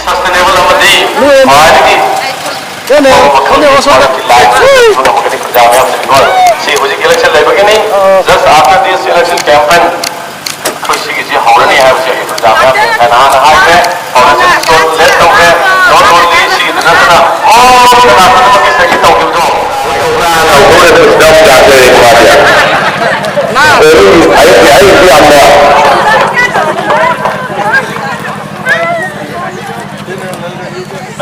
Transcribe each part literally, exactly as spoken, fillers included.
Sustainable ꯑꯃꯗꯤ ꯈ꯭ꯋꯥꯏꯗꯒꯤ ꯑꯐꯕ ꯃꯈꯜꯒꯤ ꯄ꯭ꯔꯗꯛꯀꯤ ꯂꯥꯏꯟ ꯑꯃ ꯁꯦꯝꯒꯠꯄ ꯉꯝꯒꯅꯤ ꯄ꯭ꯔꯖꯥ ꯃꯌꯥꯝꯁꯤꯡꯗꯣ꯫ ꯁꯤ ꯍꯧꯖꯤꯛ election ꯂꯩꯕꯒꯤꯅꯤ꯫ Just after this election campaign ꯑꯩꯈꯣꯏ ꯁꯤꯒꯤꯁꯤ ꯍꯧꯔꯅꯤ ꯍꯥꯏꯕꯁꯦ ꯑꯩ ꯄ꯭ꯔꯖꯥ ꯃꯌꯥꯝꯁꯤꯡ ꯉꯁꯥꯏ ꯅꯍꯥꯟꯅ ꯍꯥꯏꯈ꯭ꯔꯦ꯫ Foundation stone laid ꯇꯧꯈ꯭ꯔꯦ꯫ Not only ꯁꯤꯗ ꯅꯠꯇꯅ all ꯀꯅꯥ ꯈꯨꯗꯤꯡꯃꯛꯀꯤ ꯁꯤꯒꯤ ꯇꯧꯈꯤꯕꯗꯣ꯫ ꯀꯧꯕ꯭ꯔꯥꯅ ꯍꯧꯔꯒ ꯁꯤꯗ ꯌꯥꯗꯦ ꯃꯥꯗꯤ꯫ ꯑꯩ, ꯑꯩ ꯌꯥꯝꯅ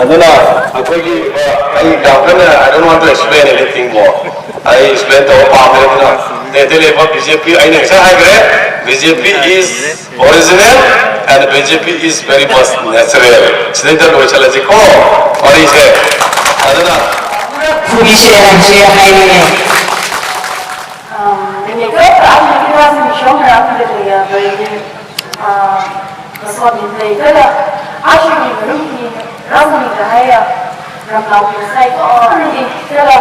ꯑꯗꯨꯅ ꯑꯩꯈꯣꯏꯒꯤ, ꯑ, ꯑꯩ ꯌꯥꯝ ꯀꯟꯅ, I don't want to explain anything more. ꯑꯩ explain ꯇꯧꯕ ꯄꯥꯝꯗꯦ꯫ ꯑꯗꯨꯅ ꯃꯩꯇꯩ ꯂꯩꯕꯥꯛ ꯕꯤ ꯖꯦ ꯄꯤ, ꯑꯩꯅ ꯉꯁꯥꯏ ꯍꯥꯏꯈ꯭ꯔꯦ, B J P is original and B J P is very much natural. ꯁꯤꯗꯩꯗ ꯂꯣꯏꯁꯤꯜꯂꯁꯤꯀꯣ ꯋꯥꯔꯤꯁꯦ꯫ ꯑꯗꯨꯅ ꯐꯨꯕꯤꯁꯦ ꯍꯥꯏꯁꯦ ꯍꯥꯏꯅꯤꯡꯉꯦ꯫ ꯑ, ꯅꯨꯃꯤꯠ ꯈꯔ ꯄꯨꯔꯥ ꯅꯨꯃꯤꯠ ꯈꯔ ꯁꯨꯝ ꯁꯣꯝ ꯈꯔ ꯑꯃꯗ ꯂꯩꯔꯕ ꯑꯩꯗꯤ, ꯑ, ꯃꯁꯣꯟ ꯂꯩꯇ꯭ꯔꯒ ꯑꯁꯤꯒꯤ ꯃꯔꯨꯞꯀꯤ ꯔꯥꯁꯃꯤꯒ ꯍꯥꯏꯔ ꯂꯝꯂꯥꯎꯒꯤ ꯉꯁꯥꯏ ꯀꯣꯟꯅꯗꯤ ꯆꯠꯂ,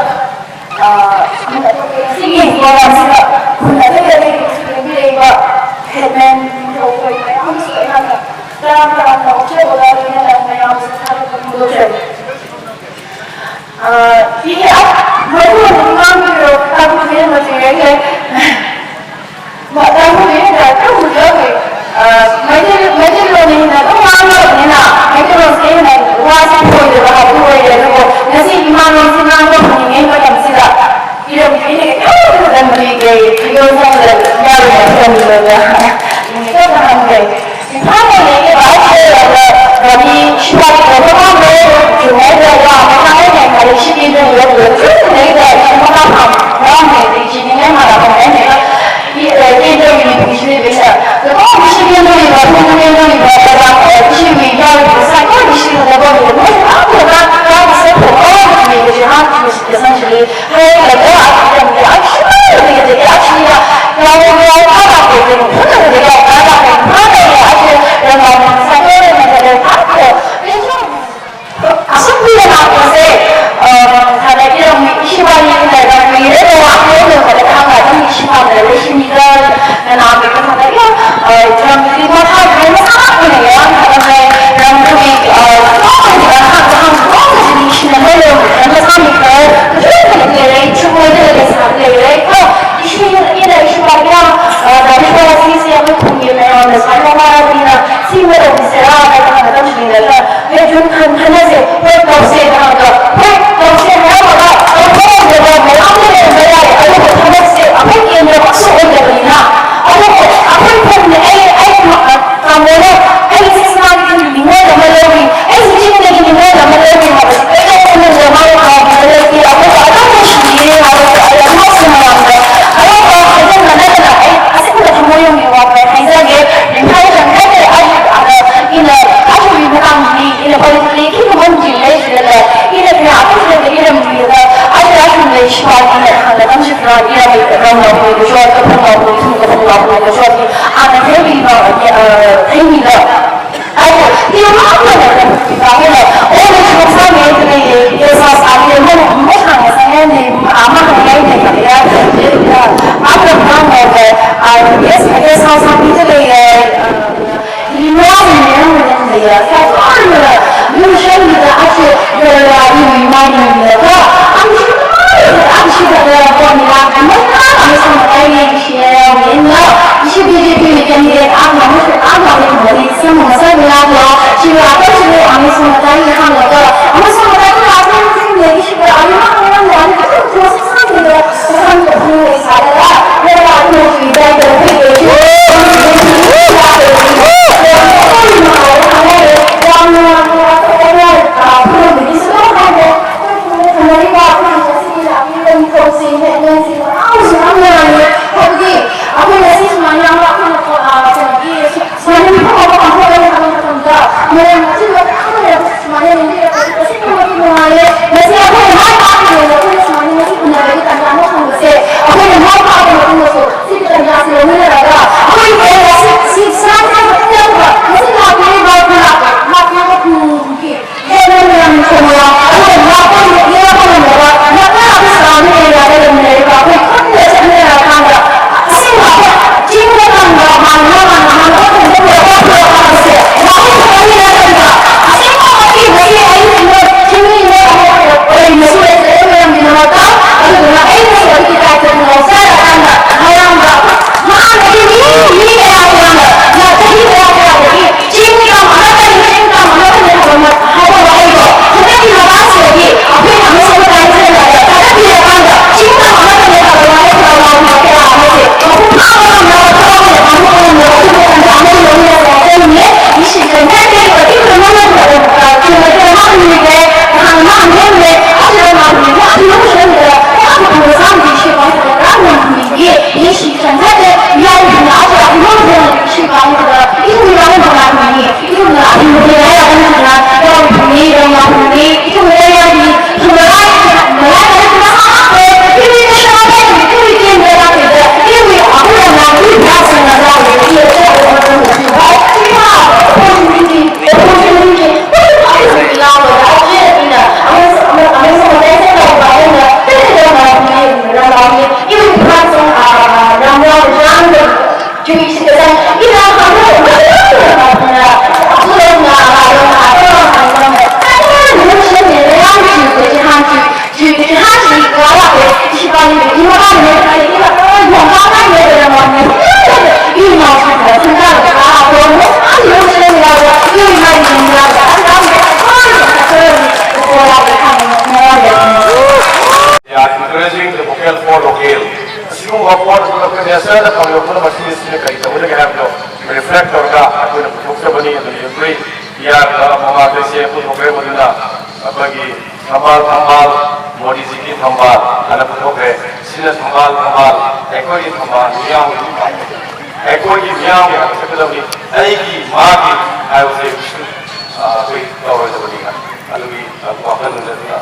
ꯑ, ꯁꯤꯒꯤ ꯄ꯭ꯔꯣꯒ꯭ꯔꯥꯝꯁꯤꯗ ꯈꯨꯟ ꯑꯇꯩ ꯑꯇꯩꯗꯒꯤꯁꯨ ꯂꯦꯡꯕꯤꯔꯛꯏꯕ headman, ꯅꯤꯡꯊꯧ ꯑꯩꯈꯣꯏ ꯃꯌꯥꯝꯁꯨ ꯑꯩꯍꯥꯛꯅ ꯇꯔꯥꯝ ꯇꯔꯥꯝꯅ ꯑꯣꯛꯆꯕꯒ ꯂꯣꯏꯅꯅ ꯃꯌꯥꯝꯁꯨ ꯊꯥꯒꯠꯄ ꯐꯣꯡꯗꯣꯛꯆꯔꯤ꯫ ꯑ, ꯏꯍꯦ, ꯑ, ꯃꯗꯨ ꯑꯗꯨꯝ ꯉꯥꯡꯕꯤꯔꯣ, ꯇꯥꯛꯄꯤꯕ ꯍꯦꯟꯅ ꯆꯤꯡꯅꯈ꯭ꯔꯦ꯫ ꯃ-, ꯇꯥꯛꯄꯤꯕ ꯍꯦꯟꯅ ꯈꯔ ꯍꯨꯟꯗꯣꯛꯈ꯭ꯔꯦ꯫ ꯑ, ꯃꯩꯇꯩ-, ꯃꯩꯇꯩꯂꯣꯟꯅ ꯍꯦꯟꯅ ꯑꯗꯨꯝ ꯉꯥꯡꯅꯕꯅꯤꯅ, ꯃꯩꯇꯩꯂꯣꯟꯁꯦ ꯍꯦꯟꯅ ꯋꯥꯁꯦ ꯂꯣꯏꯗꯕ ꯍꯥꯏꯕꯗꯨ ꯑꯣꯏꯔꯦ꯫ ꯑꯗꯨꯕꯨ ꯉꯁꯤ ꯏꯃꯥꯂꯣꯟꯁꯦ ꯉꯥꯡꯕ ꯐꯪꯉꯤꯉꯩ ꯃꯇꯝꯁꯤꯗ ꯏꯔꯝ ꯏꯔꯝ ꯈꯤꯇꯪ ꯈꯤꯇꯪ ꯂꯩ, ꯐꯤꯔꯣꯜ ꯆꯪꯕꯗ ꯌꯥꯔꯣꯏ ꯍꯥꯏꯕꯗ ꯅꯨꯃꯤꯠꯇꯣ ꯍꯪꯈ꯭ꯔꯦ꯫ ꯏꯝꯐꯥꯜꯗ ꯂꯩꯔꯤꯕ ꯑꯩꯈꯣꯏ ꯒꯥꯔꯤ ꯁꯤꯐꯥꯏ ꯄꯨꯔꯛꯄ ꯀꯥꯟꯗ ꯆꯨꯝꯃꯦꯗ ꯌꯥꯝꯅ ꯈꯪꯉꯦ ꯍꯥꯏꯔꯦ꯫ ꯁꯤꯗꯤ ꯅꯣꯏ ꯌꯧꯕꯗ ꯆꯨꯝ ꯂꯩꯗ ꯌꯥꯝ ꯃꯈꯥ ꯌꯥꯎꯔꯝꯃꯦ꯫ ꯑꯗꯒꯤ ꯁꯤꯗꯤ ꯅꯪ ꯍꯥꯟꯅ ꯍꯪꯉꯦ ꯍꯥꯏꯔꯒ ꯀꯦꯟꯗ꯭ꯔꯒꯤ ꯃꯤꯄꯨꯡꯁꯤꯗꯤ ꯂꯩꯗ ꯂꯨꯈꯣꯡ ꯁꯤꯗꯤ ꯅꯣꯏ ꯃꯐꯝ ꯅꯣꯏ ꯅꯣꯏ ꯕꯖꯥꯔ ꯁꯤꯕꯨ ꯌꯥꯎꯔꯤꯕ ꯁꯥꯏꯀꯜꯒꯤ ꯁꯤꯖꯤꯟꯅꯕ ꯃꯣꯏ ꯑꯃꯠꯇ ꯀꯥꯟꯅ ꯁꯦꯝꯕ ꯀꯥꯎꯔꯝꯃꯦ꯫ ꯀꯩꯁꯨ ꯍꯥꯞꯇ꯭ꯔꯤꯕ ꯁꯤꯖꯟꯁꯤꯗꯤ ꯍꯥꯏꯔꯒ ꯑꯩ ꯌꯥꯝ ꯁꯤꯖꯤꯟꯅꯕꯗꯒꯤ ꯑꯩ ꯁꯤꯖꯤꯟꯅ ꯌꯥꯎ ꯌꯥꯎ ꯊꯥꯕ ꯀꯩꯅꯣ ꯐꯖꯅ ꯍꯦ, ꯈꯟ-, ꯈꯟ-, ꯈꯟꯅꯁꯦ, ꯍꯣꯏ, ꯇꯧꯁꯦ ꯍꯥꯏꯔꯒ, ꯍꯣꯏ, ꯇꯧꯁꯦ ꯍꯥꯏꯔꯝꯃꯒ, ꯇꯧꯊꯣꯛꯍꯧꯗꯕ ꯃꯌꯥꯝ ꯑꯃ ꯂꯩꯔꯝꯕ ꯌꯥꯏ꯫ ꯑꯗꯨꯕꯨ ꯊꯕꯛꯁꯦ ꯑꯩꯈꯣꯏꯒꯤ ꯑꯣꯏꯅꯃꯛꯁꯨ ꯑꯣꯏꯗꯕꯅꯤꯅ, ꯑꯗꯨꯕꯨ ꯑꯩꯈꯣꯏ ꯈꯨꯟꯅ, ꯑꯩ, ꯑꯩ, ꯇꯥꯃꯣꯅ ꯑꯩꯁꯦ ꯁꯨꯃꯥꯡꯒꯤ ꯅꯤꯉꯣꯜ ꯑꯃ ꯂꯧꯔꯤ, ꯑꯩꯁꯦ ꯆꯤꯡꯗꯒꯤ ꯅꯤꯉꯣꯜ ꯑꯃ ꯂꯧꯔꯤ ꯍꯥꯏꯕꯁꯦ ꯀꯩꯗꯧꯅꯨꯡꯗ ꯃꯥꯅ ꯀꯥꯎꯕꯤꯕ ꯂꯩꯇꯦ꯫ ꯑꯩꯈꯣꯏꯕꯨ ꯑꯗꯨꯝ ꯅꯨꯡꯁꯤꯕꯤꯔꯤ ꯍꯥꯏꯕꯁꯦ ꯑꯩ ꯑꯉꯥꯡꯁꯤꯡ ꯃꯌꯥꯝꯗ ꯑꯉꯥꯡꯕ ꯍꯥꯏꯖꯟꯕ ꯅꯠꯇꯅ ꯑꯩ ꯑꯁꯦꯡꯕ ꯊꯃꯣꯏ ꯌꯥꯝꯅ ꯋꯥꯕ ꯍꯥꯏꯖꯒꯦ꯫ ꯏꯝꯐꯥꯜ ꯆꯪꯉꯛꯑꯦ, ꯑꯩ, ꯑꯗ, ꯏꯅ ꯑꯗꯨꯒꯤ ꯃꯇꯥꯡꯗꯗꯤ ꯏꯅ ꯄꯣꯂꯤꯇꯤꯀꯦꯜꯒꯤ ꯃꯐꯝꯁꯤꯡ ꯂꯩꯁꯤꯗ ꯏꯅ ꯀꯌꯥ ꯑꯃꯁꯨ ꯏꯔꯝꯕꯤꯔꯒ ꯑꯩꯅ ꯑꯁꯨꯝ ꯂꯩ ꯁꯤꯐꯥꯎꯒꯤ ꯏꯅ ꯈꯪꯗ ꯅꯪꯁꯨ ꯈꯔ ꯏꯔꯝꯃꯤ ꯔꯝꯅ ꯑꯩꯈꯣꯏꯒꯤꯁꯨ ꯑꯇꯣꯞꯄ ꯑꯩꯈꯣꯏ ꯁꯨꯝ ꯑꯇꯣꯞꯄ ꯑꯩꯈꯣꯏꯒꯤꯁꯨ ꯑꯥꯅ ꯊꯩꯕꯤꯕ, ꯑ, ꯊꯩꯕꯤꯕ ꯑꯗꯨ ꯏꯔꯝꯕ ꯑꯃꯅ ꯑꯣꯏꯅ ꯁꯨꯝ ꯁꯥꯡꯉꯦ ꯑꯗꯨꯅ ꯏꯁꯥ ꯁꯥꯡꯉꯦ ꯃꯣꯏꯅ ꯃꯣꯏ ꯍꯥꯟꯅ ꯆꯪꯉꯦ ꯑꯃ ꯍꯥꯏ ꯂꯩꯕ ꯌꯥꯗ꯭ꯔꯦ꯫ ꯑꯗꯨꯅ ꯑꯃꯅ ꯉꯥꯡꯕꯗ, ꯑ, ꯏꯁꯥ ꯁꯥꯡꯕꯤꯗ ꯂꯩꯔꯦ꯫ They are encouraging the vocal for local. ꯑꯁꯤꯒꯨꯝꯕ ꯄꯣꯠ ꯑꯗꯨ ꯑꯩꯈꯣꯏ ꯅꯦꯁꯅꯦꯜꯗ ꯐꯪꯉꯤꯕ ꯄꯨꯝꯅꯃꯛ ꯑꯁꯤꯅ ꯀꯔꯤ ꯇꯧꯒꯗꯒꯦ ꯍꯥꯏꯕꯗꯣ ꯔꯤꯐ꯭ꯂꯦꯛ ꯇꯧꯔꯒ ꯑꯩꯈꯣꯏꯅ ꯄꯨꯊꯣꯛꯆꯕꯅꯤ꯫ ꯑꯗꯨꯅ ꯑꯩꯈꯣꯏ ꯄꯤ ꯑꯥꯔꯒ ꯃꯃꯥꯈꯩꯁꯦ ꯄꯨꯊꯣꯛꯈ꯭ꯔꯦ꯫ ꯃꯗꯨꯅ ꯑꯩꯈꯣꯏꯒꯤ ꯊꯝꯕꯥꯜ ꯊꯝꯕꯥꯜ, ꯃꯣꯗꯤꯖꯤꯒꯤ ꯊꯝꯕꯥꯜ ꯍꯥꯏꯅ ꯄꯨꯊꯣꯛꯈ꯭ꯔꯦ꯫ ꯁꯤꯅ ꯊꯝꯕꯥꯜ ꯊꯝꯕꯥꯜ, ꯑꯩꯈꯣꯏꯒꯤ ꯊꯝꯕꯥꯜ ꯃꯤꯌꯥꯝꯒꯤ, ꯑꯩꯈꯣꯏꯒꯤ ꯃꯤꯌꯥꯝꯒꯤ ꯍꯥꯏꯕ ꯁꯛꯀꯗꯕꯅꯤ꯫ ꯑꯩꯒꯤ ꯃꯥꯒꯤ ꯍꯥꯏꯕꯁꯦ ꯀꯩꯁꯨ, ꯑ, ꯑꯩꯈꯣꯏ ꯇꯧꯔꯣꯏꯗꯕꯅꯤ꯫ ꯑꯗꯨꯒꯤ, ꯑ, ꯋꯥꯈꯜꯗꯨꯅ ꯑꯗꯨꯅ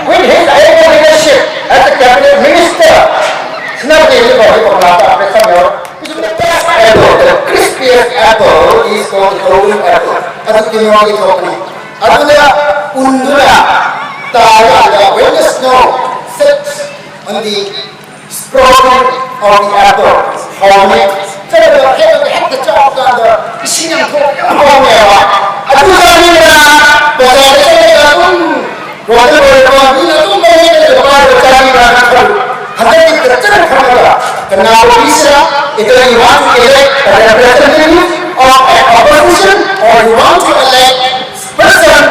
With his able leadership as a cabinet minister, ꯁꯤꯅꯕꯨꯗꯤ ꯍꯧꯖꯤꯛ ꯐꯥꯎꯗꯤ ꯀꯣꯝꯂꯥ ꯆꯥꯕꯗ ꯁꯝ ꯌꯥꯎꯔꯣꯏ꯫ Which is the best apple, the crispiest apple is called the golden apple. ꯑꯗꯨ ꯀꯤꯅꯣꯒꯤ ꯊꯣꯛꯄꯅꯤ꯫ ꯑꯗꯨꯗ ꯎꯟꯗꯨꯅ ꯇꯥꯔꯀꯥꯟꯗ, when the snow sits on the sprout of the apple, ꯍꯥꯎꯅꯤ꯫ ꯆꯠꯂꯒ ꯍꯦꯛꯑꯒ ꯍꯦꯛꯇ ꯆꯥꯕ ꯀꯥꯟꯗ ꯏꯁꯤꯡ ꯌꯥꯝ ꯊꯣꯛꯄ ꯌꯥꯝ ꯍꯥꯎꯅꯦꯕ꯫ ꯑꯗꯨ ꯆꯥꯅꯤꯡꯕꯅ ꯕꯖꯥꯔꯗ ꯆꯠꯂꯒ ꯑꯗꯨꯝ ꯔꯣꯗ ꯂꯣꯏꯔꯕ ꯃꯤꯅ ꯑꯗꯨꯝ ꯂꯩꯔꯒ ꯄꯥꯏꯔꯒ ꯆꯥꯅꯤꯡꯕ꯭ꯔꯥ ꯈꯜꯂꯨ꯫ ꯍꯟꯗꯛꯇꯤ ꯐꯖꯅ ꯈꯜꯂꯒ ꯀꯅꯥꯕꯨ ꯄꯤꯁꯤꯔꯥ? Either you want to elect a representative of an opposition or you want to elect person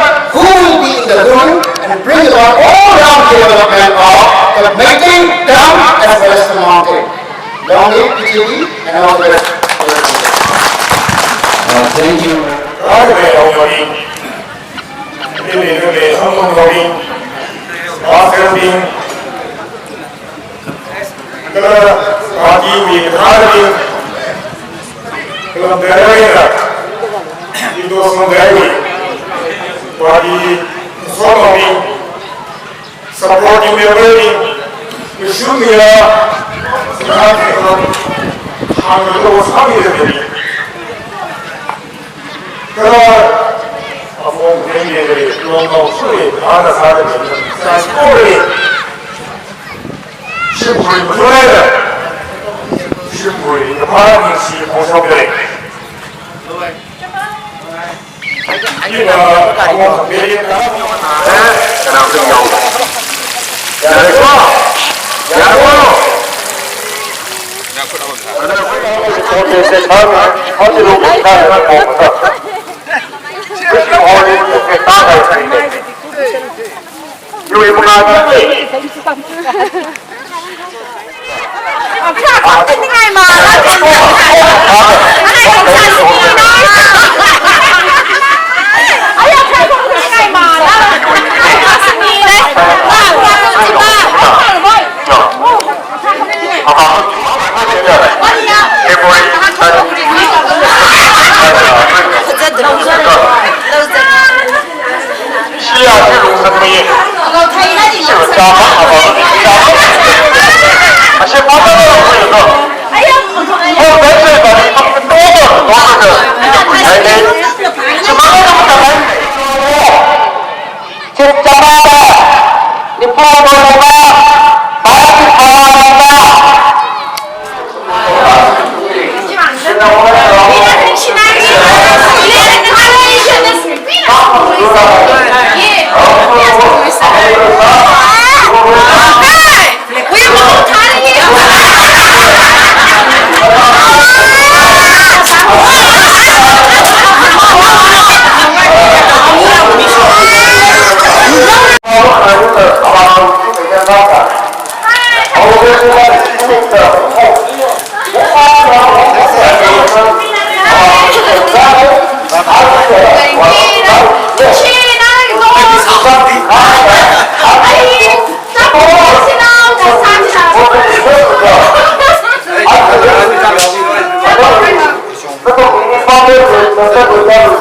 ꯍꯥꯏꯔꯤꯕ ꯌꯥꯎꯕꯅꯤ꯫ ꯑꯗꯨꯒꯤ ꯍꯪꯕ ꯉꯝꯃꯤ꯫ ꯃꯥꯁꯇꯔ ꯕꯤꯡ ꯀꯂꯔ ꯄꯥꯔꯇꯤꯒꯤ ꯊꯥꯔꯒꯤ ꯀꯂꯝ ꯗ꯭ꯔꯥꯏꯚꯔ ꯏꯟꯗꯣꯁ ꯗ꯭ꯔꯥꯏꯚꯔ ꯄꯥꯔꯇꯤ ꯁꯣꯝ ꯑꯃꯤ ꯁꯄꯣꯔꯠꯀꯤ ꯃꯦꯝꯕꯔꯒꯤ ꯃꯤꯁꯨꯝ ꯃꯤꯌꯥ ꯁꯅꯥꯒꯤ ꯍꯥꯡꯕꯗ ꯁꯥꯕꯤꯔꯕꯅꯤ꯫ ꯀꯂꯔ ꯑꯃꯨꯛ ꯌꯦꯡꯒꯦ ꯂꯣꯡ ꯁꯨꯔꯤ ꯍꯥꯟꯅ ꯁꯥꯔꯒ ꯆꯥꯏꯁ ꯀꯣꯔꯤ꯫ ꯁꯤꯝꯄꯨꯔꯤ ꯃꯊꯨꯔꯥꯏꯗ ꯁꯤꯝꯄꯨꯔꯤ ꯅꯨꯄꯥ ꯅꯨꯡꯁꯤ ꯐꯣꯡꯁꯣꯛꯈ꯭ꯔꯦ꯫ ꯑꯩꯅ ꯑꯃꯨꯛ ꯕꯦꯔꯦꯟ ꯀꯅꯥꯝꯇ ꯌꯥꯎꯗꯦ꯫ ꯌꯥꯔꯦꯀꯣ? ꯌꯥꯔꯦꯀꯣ?